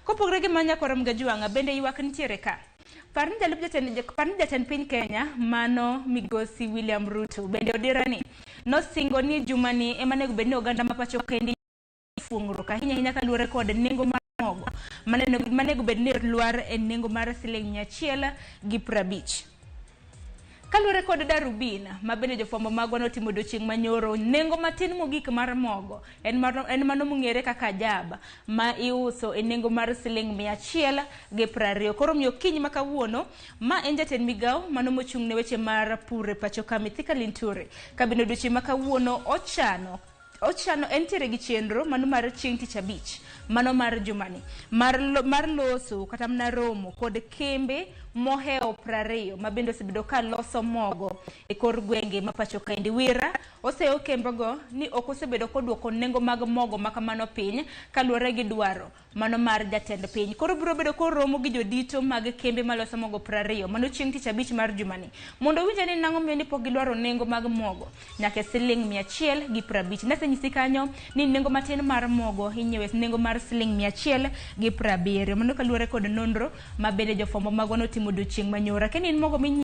Kopogore gi mano nyakwar Mgajwang'a bende ywak nitiere ka. Par ni jalup jatend par ni jatend piny Kenya mano migosi William Ruto bende odira ni nosingo ni jumani ema onego bed ni oganda ma pacho kendi fuong'ruok ahinya ahinya kaluwore kod nengo mar mogo manego bed ni lwar e nengo mar siling 150. Kaluwore kod darubin ma bende jofwambo magwa notimo odiochieng' manyoro, nengo matin mogik mar mogo en mano, en mano mong'ere kaka jab ma iuso e nengo mar siling 120. Koro omiyo kiny ma kawuono, ma en jatend migawo mano mochung' ne weche mar pur e pacho ka Mithika Linturi, ka bende odiochieng' ma kawuono ochano Ochano entiere gi chenro mano mar chieng' tich abich mano mar jumani mar, mar loso kata mana romo kod kembe mohewo 20 ma bende osebedo ka loso mogo e kor gwenge ma pacho kaendi. Wira oseyo kembego ni ok osebedo koduoko nengo mag mogo ma kamano piny kaluwore gi dwaro mano mar jatend piny. Koro biro bedo koromo gi jodito mag kembe maloso mogo 20 mano chieng' tich abich mar jumani mondo owinje ni nang'o miyo ni pok gilwaro nengo mag mogo nyaka e siling 150. Nasenyisi kanyo ni nengo matin mar mogo inyiewe nengo mar siling 170. Mano kaluwore kod nonro ma bende jofwambo magwa notimo odiochieng' manyoro. Akia ni in mogo minyi